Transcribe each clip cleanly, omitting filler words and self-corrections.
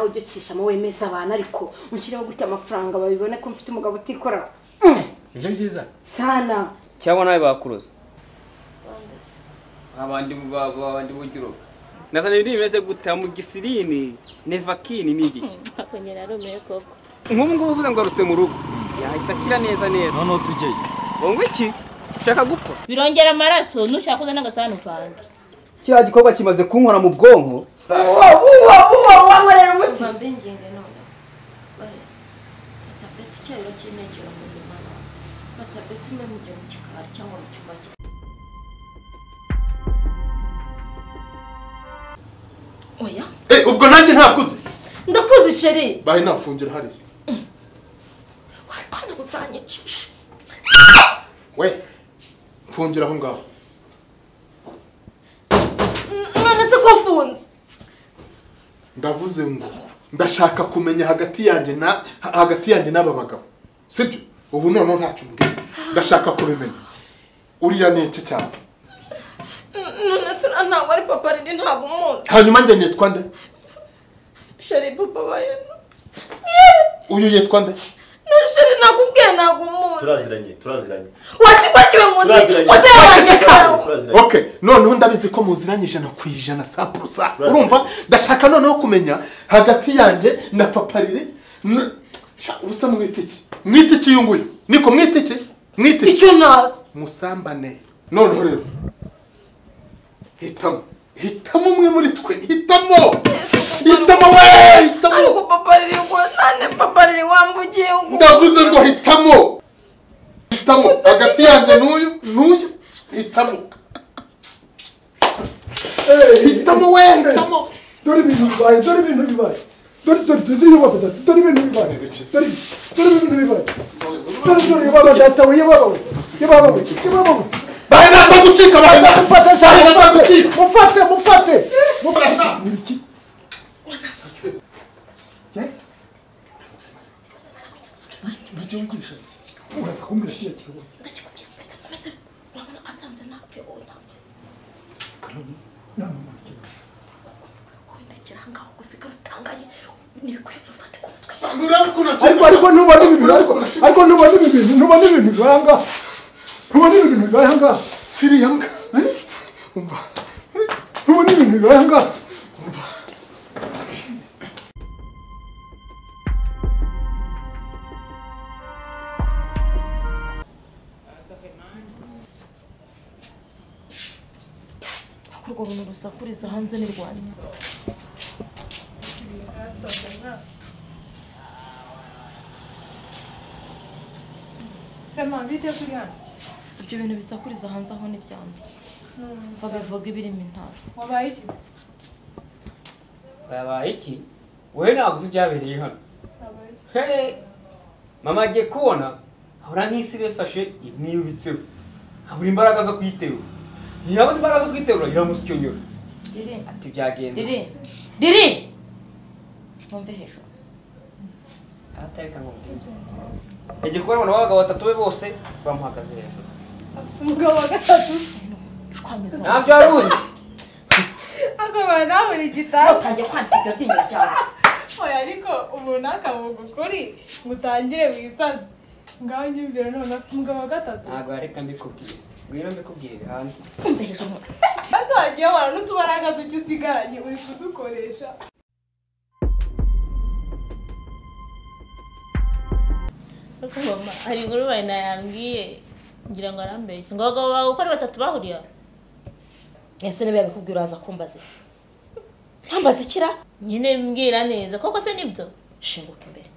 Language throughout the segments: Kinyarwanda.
Ngaho ujye ukishamo wemeza abantu ariko unshyireho gutya amafaranga babibone ko mfite umugabo utikora. Ibyo byiza sana cyangwa nawe bakuroza. Abandi babandi bugiroka. Nazana ibindi bimeze gute mu gisirini nevakini ni igiki? Akonyera aromeye koko. Nk'ubu ngubu uvuze ngo arutse mu rugo. Yahita akira neza neza. Noneho tujyeyo. Ngo iki? Ushaka gupfa? Birongera amaraso nushaka kuza n'agasahani uvange. Kiriya gikorwa kimaze kunkora mu bwonko. Uwo wankorera umuti. Mbe nginge none. Fata beti cyariro cy'intekero muzima. Fata beti mwe mujye mu gikari cyangwa mu cyumba cye. Oya. Ubwo nanjye ntakuze. Ndakuze chérie. Bahe nafungira hariya. Warwana kuzanyicisha. We. Mfungira aho ngaho. None se ko afunze? Ndavuze ngo ndashaka kumenya hagati yanjye na hagati yanjye n'aba bagabo. Sibyo? Ubu none ntacyo mbwira. Ndashaka kubimenya. Uriya ni iki cyane? None se ntabwo ari papa riri ntabwo umuzi. Hanyuma njye nitwa nde? Chérie papa bayeno. Uyu yitwa nde? No chérie nakubwiye ntabwo umuzi. Turaziranye, turaziranye. Wakikwakiwe muzi. Turaziranye. Okay, noneho ndabizi ko muziranye 100% 100%. Urumva? Ndashaka noneho kumenya hagati yanjye na papa riri. Ubusa mwitiki. Mwitiki yunguye. Niko mwitiki? Mwitiki. Icyo nazi. Musambane. Noneho rero. Hitamo. Hitamo umwe muri twe. Hitamo. Hitamo we, hitamo. Ariko papa riri ngo nane papa riri wamvugiye ngo. Ndavuze ngo hitamo. Hitamo hagati yanjye n'uyu, n'uyu. Hitamo. Hitamo we, hitamo. Dore ibintu bibaye, dore ibintu bibaye. Dore dore dore baba dore ibintu bibaye. Dore dore ibintu bibaye. Dore dore baba data we baba we. Baba we, baba we. Bahe natagucika, bahe mufate cyane mufate. Mufate, mufate. Mufate. Uraza kumbwira kiriya kintu. Ndakikubwira ndetse nkomeze urabona asanze napfe wowe ntabwo. Wenda ngaho gusigara utangaye ntibikwiye ufate ku mutwe. Ariko ntubona ibintu ariko ntubona ibintu ntubona ibintu bibaye ngaha. Ntubona ibintu bibaye ngaha. Siriya mbwa. Umva. Ntubona ibintu bibaye ngaha. Umva. Urwo runtu rusakuriza hanze ni Rwanda. Sema bite kuri hano? Ibyo bintu bisakuriza hanze aho ni byanda. Babivuga ibirimo intazi. Wabaye iki? Wabaye iki? Wowe ntabwo uzi ibyabereye hano. Hey, mama agiye kubona ahora nk'isi refashe imwiyubitseho. Habura imbaraga zo kuyiterura. Ntiyabuze imbaraga zo kuyiterura iramusyonyora. Ati byagenze. Riri. Riri. Mwumve hejuru. Atareka ngo mvuge. Yagiye kubona abantu b'abagabo batatu be bose bamuhagaze hejuru. Umugabo wa gatatu. Shwanyuza. Ntabyo wari uzi. Ako bana buri gitabo. Utangiye kwandika ibyo byinyo byawe. Oya ariko umuntu akavuga ukuri ngo utangire wisaze. Ngaho nyumvira none afite umugabo wa gatatu. Ntabwo yareka mbikubwire. Ngwino mbikubwire hanze. Mwumve hejuru. Bazagiye wara n'utubaraga duke usigaranye uri kudukoresha. Ariko mama hari inkuru bayina yambwiye ngira ngo arambeshye ngo abagabo bawe uko ari batatu bahuriye. Ese niba yabikubwira uraza kumbaza iki? Ntambaza ikira? Nyine mbwira neza koko se nibyo? Shinguka imbere.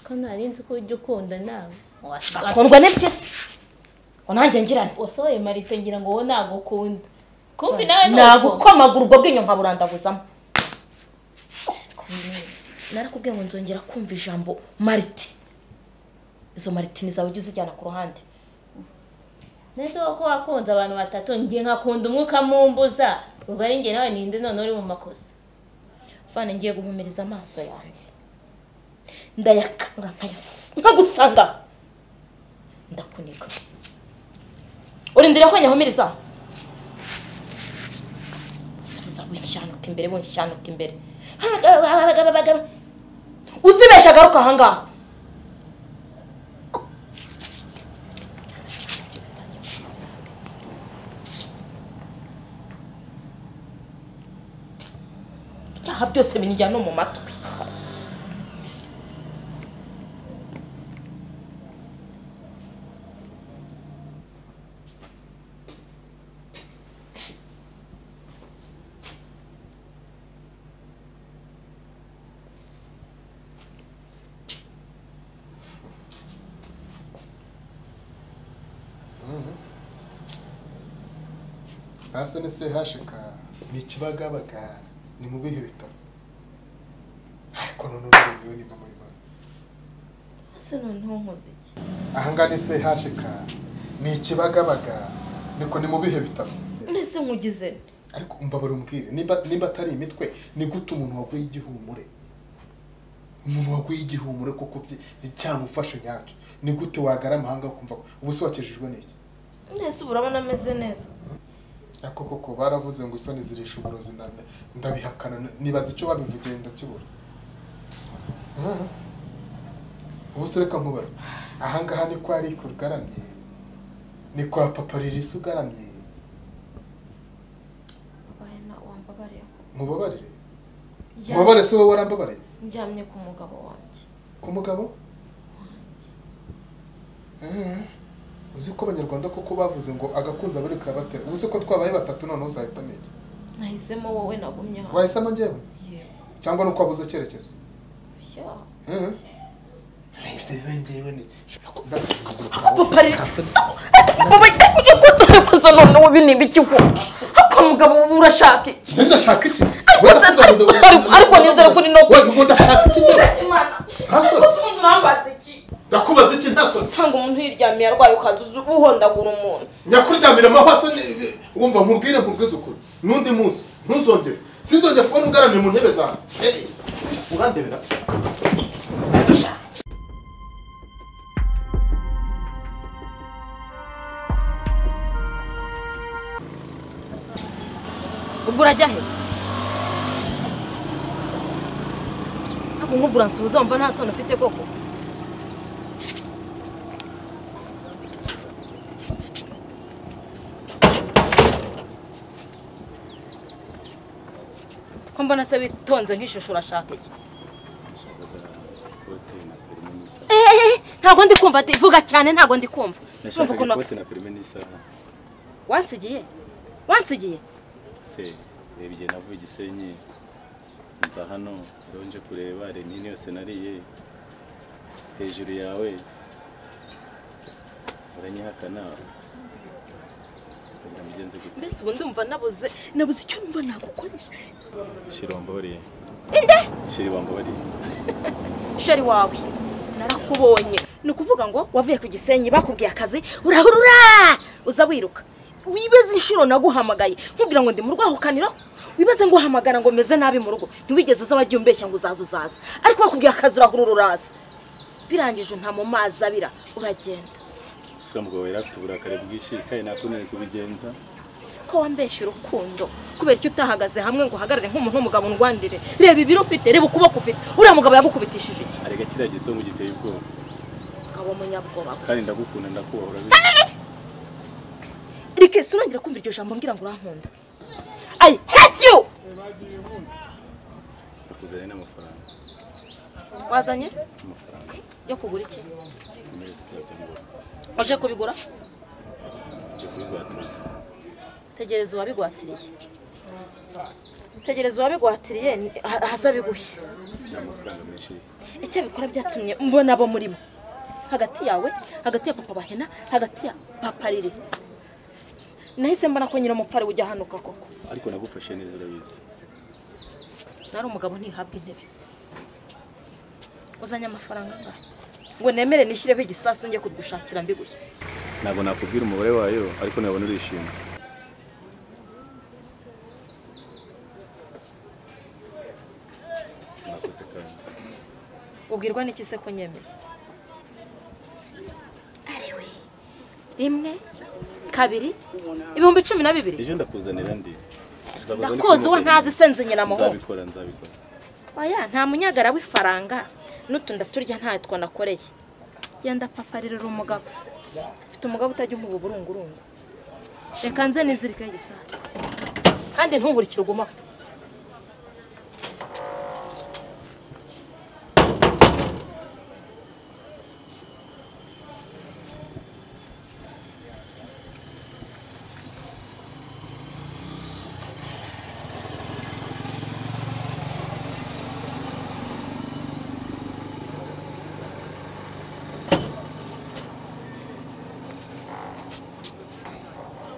Ko nari nzi ko ujya ukunda nawe. Akundwa n'ibyo se? Ngo nanjye ngirane. Wasohoye marite ngira ngo wowe nagukunda. Kumbi nawe nuko. Nagukomagura ubwo bwinyo nkaburandaguzamo. Narakubwiye ngo nzongera kumva ijambo marite. Izo maritini zawe ujye uzijyana ku ruhande. Nese ko wakunze abantu batatu ngiye nkakunda umwuka mumbuza. Ubwo ari ngiye nawe ninde none uri mu makosa. Fane ngiye guhumiriza amaso yanjye. Ndayakanga nkayasi. Nkagusanga. Ndakuniga. Urindira ko nyahumiriza. Bunshyanuka imbere, bunshyanuka imbere. Uzibesha agaruka aha ngaha. Ibyaha byose binjya no mu matwi. Hasi ni CHK ni Kibagabaga ni mu bihe bitaro. Ariko none uruvuye ni mama y'Imana. Ese noneho nkoze iki? Aha ngaha ni CHK ni Kibagabaga niko ni mu bihe bitaro. Nese nkugize. Ariko umbabara umbwire nimba atari imitwe ni gute umuntu waguye igihumure? Umuntu waguye igihumure koko cyamufashe nyacyo. Ni gute wagara amahanga kumva ubu se wakijijwe n'iki? Nese urabona ameze neza. Ariko koko baravuze ngo isoni zirisha uburozi ndabihakana nibaza icyo babivugiye ndakibura. Ubu se reka nkubaze aha ngaha ni kwa Rick ugaramye ni kwa Papa Lilisi ugaramye. Mubabarire? Mubabare se wowe warambabariye? Ndyamye ku mugabo wanjye. Ku mugabo? Uzi ko abanyarwanda koko bavuze ngo agakunze abari karabatera. Ubu se ko twabaye batatu none uzahitamo iki? Nahisemo wowe nagumye hano. Wahisemo njyewe? Yego. Cyangwa nuko wabuze icyerekezo? Ya. Nahisemo njyewe ni Papa noneho ibi ni ibiki ko? Ariko mugabo urashaka iki? Ndashaka iki? Ariko nizere ko ni no we ndashaka iki? Imana. Urambaza iki? Ndakubaza iki nta soni? Sanga umuntu yiryamiye arwaye ukaza uhondagura umuntu. Nyakuryamira amahasa wumva nkubwire nkubwize ukuri. N'undi munsi ntuzongere. Sinzongera kubona ugaramye mu ntebe zawe. Urandebera. Ubwo urajya he? Ntabwo nkubura nsubiza wumva nta soni ufite koko. Ko mbona se witonze nk'ishusho urashaka iki? Ntabwo ndi kumva, vuga cyane ntabwo ndi kumva. Nashakaga ikote na perime n'isaha. Wansigiye? Wansigiye? Se reba igihe navuye Gisenyi nza hano nje kureba renini yose nariye hejuru yawe uranyihakana. Mbese ubu ndumva nabuze icyo numva nagukoresha. Sheri wambabariye. Inde? Sheri wambabariye. Sheri wawe narakubonye. Ni ukuvuga ngo wavuye ku Gisenyi bakubwiye akazi urahurura uza wiruka. Wibaze inshuro naguhamagaye nkubwira ngo ndi mu rwahukaniro, wibaze ngo uhamagara ngo meze nabi mu rugo, ntiwigeze uza wagiye umbeshya ngo uzaza uzaza. Ariko bakubwiye akazi urahurura uraza. Birangije nta mu mazi abira uragenda. Mugabo yari afite uburakari bwinshi kandi nakunaniwe kubigenza. Ko wambeshya urukundo kubera icyo utahagaze hamwe ngo uhagarare nk'umuntu w'umugabo ndwandire. Reba ibiro ufite, reba ukuboko ufite. Uriya mugabo yagukubitishije iki? Arega kiriya gisongo giteye ubwoba. Mugabo munyabwoba gusa. Kandi ndagukunda ndakubaha urabizi. Rike sinongera kumva iryo jambo mbwira ngo urankunda. I hate you. Nakuzaniye n'amafaranga. Wazanye? Amafaranga. Yo kugura iki? Uje kubigura? Uje kubigwatiriza. Tegereza uwabigwatiriye. Tegereza uwabigwatiriye ahazabiguhe. Amafaranga menshi. Icyo bikora byatumye mbona abo murimo. Hagati yawe, hagati ya Papa Bahena, hagati ya Papa Riri. Nahise mbona ko nyira umupfari ujya hanuka koko. Ariko nagufashe neza urabizi. Nari umugabo ntihabwa intebe. Uzanye amafaranga angahe? Ngo nemere nishyireho igisasu njye kugushakira mbiguye. Ntabwo nakubwira umubare wayo ariko nabona urishimye. Nakoze kandi. Ubwirwa n'iki se ko nyemeye? Arewe. 1 2 12,000. Ejo ndakuzanira ndi. Ndakoze uwo ntazi senze nyina muho. Nzabikora nzabikora. Oya nta munyagara w'ifaranga n'utunda turya ntatwo nakoreye. Genda papa rero uri umugabo. Mfite umugabo utajya umuba burungurungu. Reka nze nizirike igisasu. Kandi ntunkurikire uguma.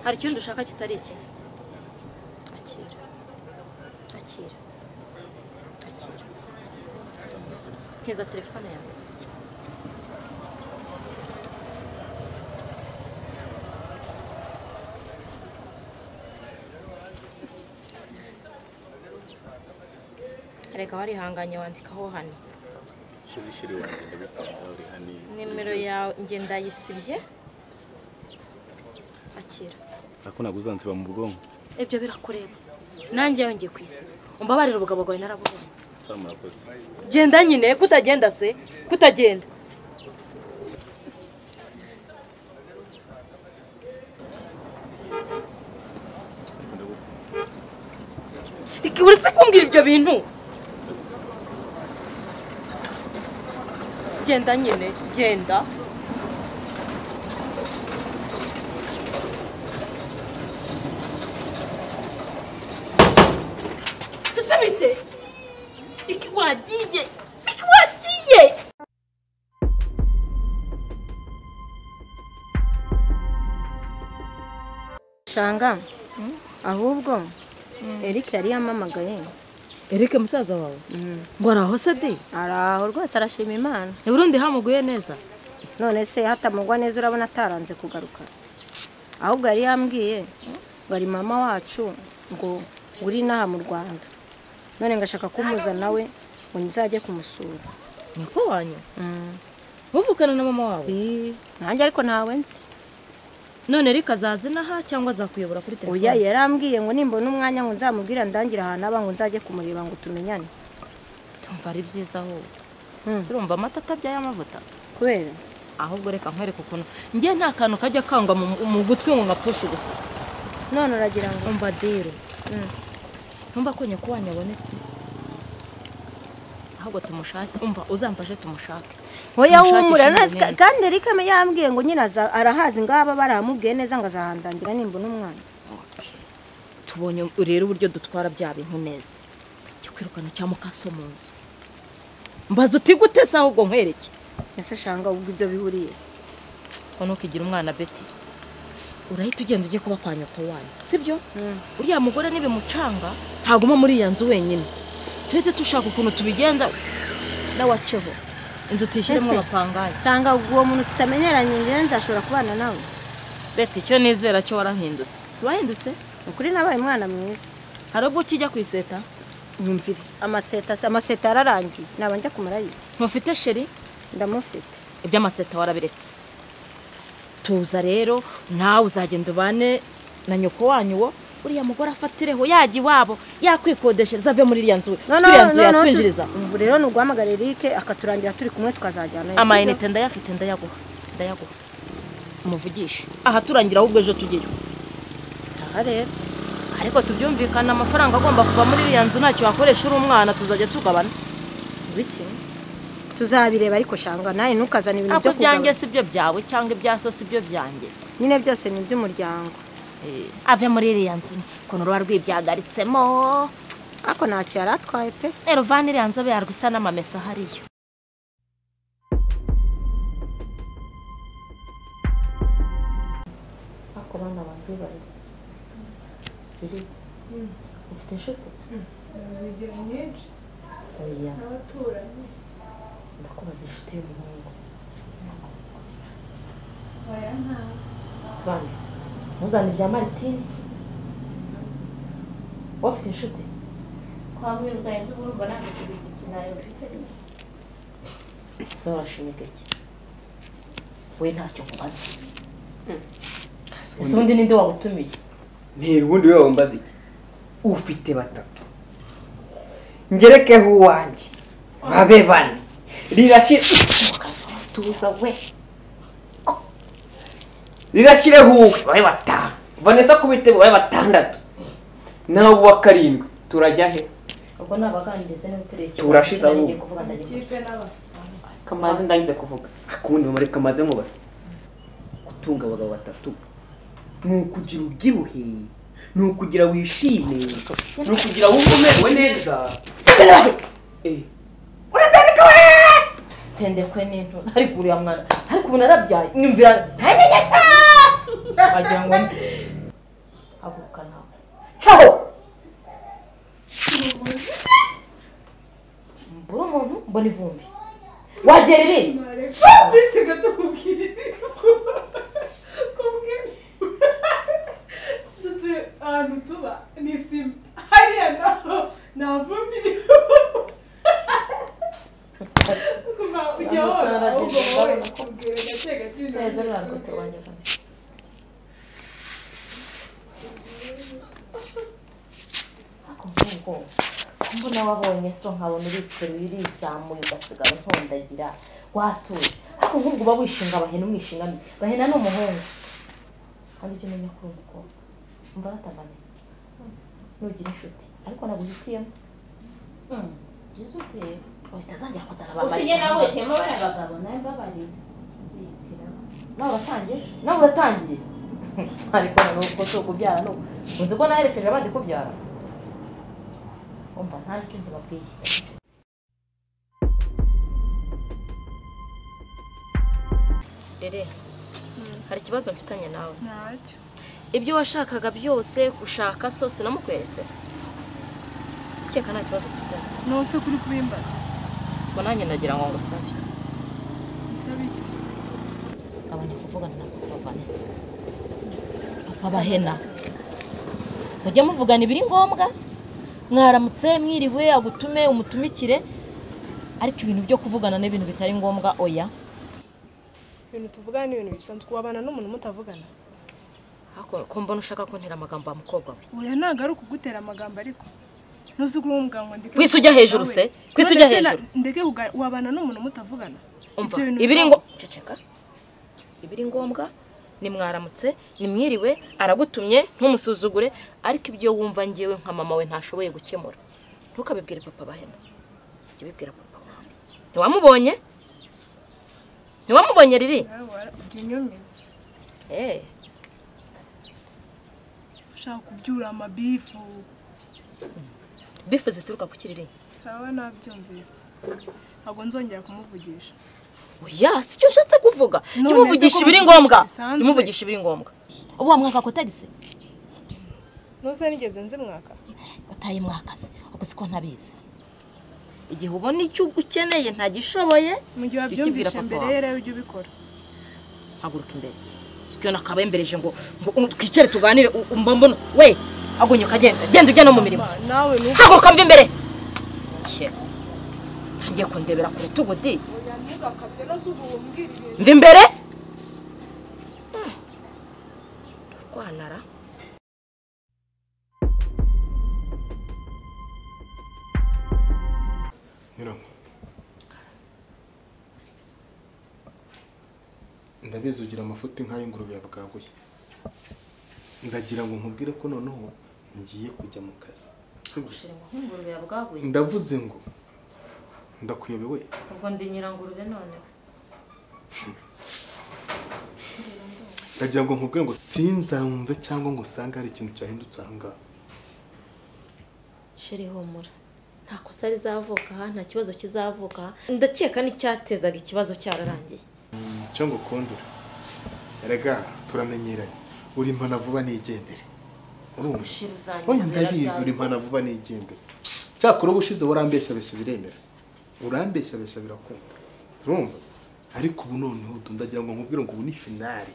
Hari ikindi ushaka kitari iki? Akira. Akira. Akira. Nkiza telefone yawe. Reka warihanganye wandikaho hano. Shiri wanjye ndagukunda uri hani. Nimero yawe nge ndayisibye. Akira. Ako naguzansiba mu bwonko. Ibyo birakureba. Nanjye yongeye kwisiba. Umbabarira ubugabo bwawe narabubonye. Samurakoze. Genda nyine kutagenda se, kutagenda. Riki uretse kumbwira ibyo bintu. Genda nyine, genda. Sabite. Iki wagiye. Iki wagiye. Shanga. Ahubwo Eric yari yamamagaye. Eric musaza wawe? Ngo araho se de? Araho rwose arashima Imana. E Burundi hamuguye neza. None se hatamugwa neza urabona ataranze kugaruka. Ahubwo yari yambwiye ngo ari mama wacu ngo uri naha mu Rwanda. None ngashaka kumuza nawe ngo nzajye kumusura. Niko wanyu? Muvukana na mama wawe? Nanjye ariko ntawe nzi. None Eric azaza inaha cyangwa azakuyobora kuri telefone? Oya yarambwiye ngo nimbona umwanya ngo nzamubwira ndangira ahantu aba ngo nzajye kumureba ngo tumenyane. Tumva ari byiza ahubwo. Surumva amata atabyaye amavuta? Kubera? Ahubwo reka nkwereke ukuntu ngiye nta kantu kajya kangwa mu gutwi ngo ngapfushe ubusa. None uragira ngo umva dero. Numva ko nyoko wanyu abonetse. Ahubwo tumushake, umva uzamfashe tumushake. Oya humura kandi Eric yambwiye ngo nyina arahazi ngaba baramubwiye neza ngo azahandangira nimbona umwana. Tubonye rero uburyo dutwara bya bintu neza. Cyo kwirukana cya mukaso mu nzu. Mbaza uti gute se ahubwo nkwereke. Ese shanga ubwo ibyo bihuriye? Ko nukigira umwana Betty. Urahita ugenda ujye kuba kwa nyoko wanyu. Sibyo? Uriya mugore nibimucanga ntaguma muri iya nzu wenyine. Turetse tushaka ukuntu tubigenza nawaceho. Inzu tuyishyiremo abapangayi. Cyangwa uwo muntu tutamenyeranye ngenzi ashobora kubana nawe. Betty icyo nizera cyo warahindutse. Si wahindutse? Ukuri nabaye umwana mwiza. Hari ubwo ukijya kwiseta? Nyumvire. Amaseta yararangiye. Naba njya kumarayo. Ntufite sheri? Ndamufite. Iby'amaseta warabiretse. Tuza rero nawe uzagenda ubane na nyoko wanyu wo uriya mugore afatireho yajya iwabo yakwikodeshereza ave muri iriya nzu. Iriya nzu yatwinjiriza. Ubu rero ni uguhamagara Eric akaturangira turi kumwe tukazajyana. Amayinite ndayafite ndayaguha. Ndayaguha. Umuvugishe. Aha turangira ahubwo ejo tugiye. Sawa rero. Ariko tubyumvikana amafaranga agomba kuva muri iriya nzu ntacyo wakoresha uri umwana tuzajya tugabana. Biki? Tuzabireba ariko shanga nawe ntukazana ibintu byo kugabana. Ibyanjye si byo byawe cyangwa ibya so si byo byanjye. Nyine byose ni iby'umuryango. Ave muri iriya nzu ukuntu ruba rwibyagaritsemo. Ako ntacyo yari atwaye pe. Rero vana iriya nzobe yarwo isa n'amamesa hariyo. Ako bana bambibariza. Biri. Ufite inshuti? Bigira nyinshi. Oya. N'abaturanyi. Ndakubaza inshuti y'umuhungu. Oya ntawe. Bana. Muzana ibya Martine. Ufite inshuti? Kwa mwirukanye z'uburumba ntabwo kinayo mfite. So urashinyika iki? We ntacyo nkubaza. Ese ubundi ninde wagutumiye? Ni ubundi wewe wambaza iki? Ufite batatu. Ngerekeho uwanjye. Babe bane. Rirashyire tuza we. Rirashyireho uwe babe batanu. Vanessa kubite babe batandatu. Nawe uwa karindwi turajya he? Ubwo nabaganirize n'utureke. Turashize aho. Kuvuga ndagiye. Kamanze ndangize kuvuga. Akundi mama reka maze nkubaze. Gutunga abagabo batatu ni ukugira ubyibuhe, ni ukugira wishime, ni ukugira wumve umerewe neza. Uratandika we! Tendekwe n'intu ariko uriya mwana ariko ubu narabyaye nyumvira ntanyenyeta wagira ngo aguka nawe. Caho! Mbura umuntu mbona ivumbi. Wagerere! Ahantu tuba ni sima hariya naho nta vumbi kuva ujya wora ahubwo wowe kubwira gake gake neza rwanda rwanjye vane ako mbona wabonye so nkabona uriteruye urizamuye ugasigara ntondagira watuye ariko nk'ubwo uba wishinga bahena umwishingamiye bahena ni umuhungu kandi ujye umenya ko uri umukobwa umva batavane nugira inshuti ariko naguhitiyemo byiza uteye utazongera kuzana abambari usinye nawe witiyemo bariya bagabo nawe mbabarira nawe uratangiye nawe uratangiye ariko nuko si ukubyara nuko uzi ko naherekeje abandi kubyara umva nta n'icyo mbabwiye. Rere hari ikibazo mfitanye nawe. Ntacyo. Ibyo washakaga byose gushaka so sinamukweretse. Ukeka nta kibazo mfitanye. Nose kuri kubimbaza. Ngo nanjye ndagira ngo ngusabe. Nsabe iki? Gabanya kuvugana na papa Vanessa. Papa Bahena. Mujye muvugana ibiri ngombwa. Mwaramutse mwiriwe agutume umutumikire ariko ibintu byo kuvugana n'ibintu bitari ngombwa oya. Ibintu tuvugana n'ibintu bisanzwe wabana n'umuntu mutavugana. Hako ko mbona ushaka ko ntera amagambo ya mukobwa we. Oya ntago ari ukugutera amagambo ariko. Ntuzi ko umuganga ndeke. Kwisi ujya hejuru se? Kwisi ujya hejuru. Ndeke wabana n'umuntu mutavugana. Ibiri ngo ceceka. Ibiri ngombwa ni mwaramutse ni mwiriwe aragutumye ntumusuzugure ariko ibyo wumva ngiwe nka mama we ntashoboye gukemura. Ntukabibwire papa Bahena. Ujye ubibwira papa wawe. Ntiwamubonye? Ntiwamubonye riri? Eh. Ushaka kubyura amabifu. Bifu zituruka ku kiriri. Sawa nabyumvise. Ntabwo nzongera kumuvugisha. Oya, sicyo nshatse kuvuga. Kimuvugisha ibiri ngombwa. Kimuvugisha ibiri ngombwa. Ubu wa mwaka ko tagisi? Nose nigeze nzi mwaka. Utaye mwaka se. Ubwo siko ntabizi. Igihe ubona icyo ukeneye ntagishoboye, mu gihe wabyumvishe mbere rero ujye ubikora. Haguruka imbere. Sicyo nakabembereje ngo twicare tuganire umbombona. We, agunyuka genda. Genda ujya no mu mirimo. Nawe nuko. Haguruka mva imbere. Ngiye kundebera ku rutugu di. Mva imbere. Rwanara. Nyirango. Ndabizi ugira amafuti nk'ay'ingurube yabwaguye. Ndagira ngo nkubwire ko noneho ngiye kujya mu kazi. Nk'ingurube yabwaguye. Ndavuze ngo ndakuyobewe. Ubwo ndi nyirangurube none. Ndagira ngo nkubwire ngo sinzamve cyangwa ngo usange hari ikintu cyahindutse aha ngaha. Sheri humura. Nta kosa rizavuka aha, nta kibazo kizavuka aha. Ndakeka n'icyatezaga ikibazo cyararangiye. Cyo ngo kondura. Erega turamenyeranye. Uri impana vuba nigendere. Urumva? Oya ndabizi uri impana vuba nigendere. Cyakora ubushize warambeshya beshya biremera. Urambeshya beshya birakunda. Urumva? Ariko ubu noneho ndagira ngo nkubwire ngo ubu ni finale.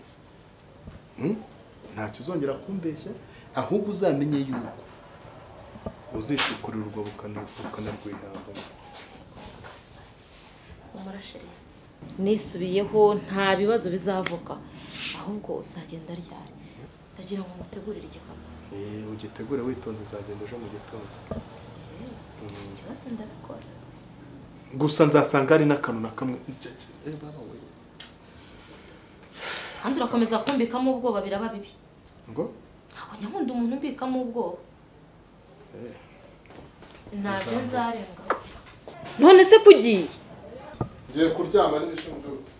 Ntacyo uzongera kumbeshya ahubwo uzamenye yuko uzishukurira urwo bukanarwihamba. Umurasheri nisubiyeho nta bibazo bizavuka ahubwo uzagenda ryari. Ndagira ngo mutegurire igikapu. Ugitegure witonze nzagenda ejo mu gitondo. Ikibazo ndabikora. Gusa nzasanga ari n'akantu na kamwe. Kandi urakomeza kumbikamo ubwoba biraba bibi. Ngo? Ntabwo nkunda umuntu umbikamo ubwoba. Ntabyo nzarenga. None se kugiye? Ngiye kuryama n'ibishimutse.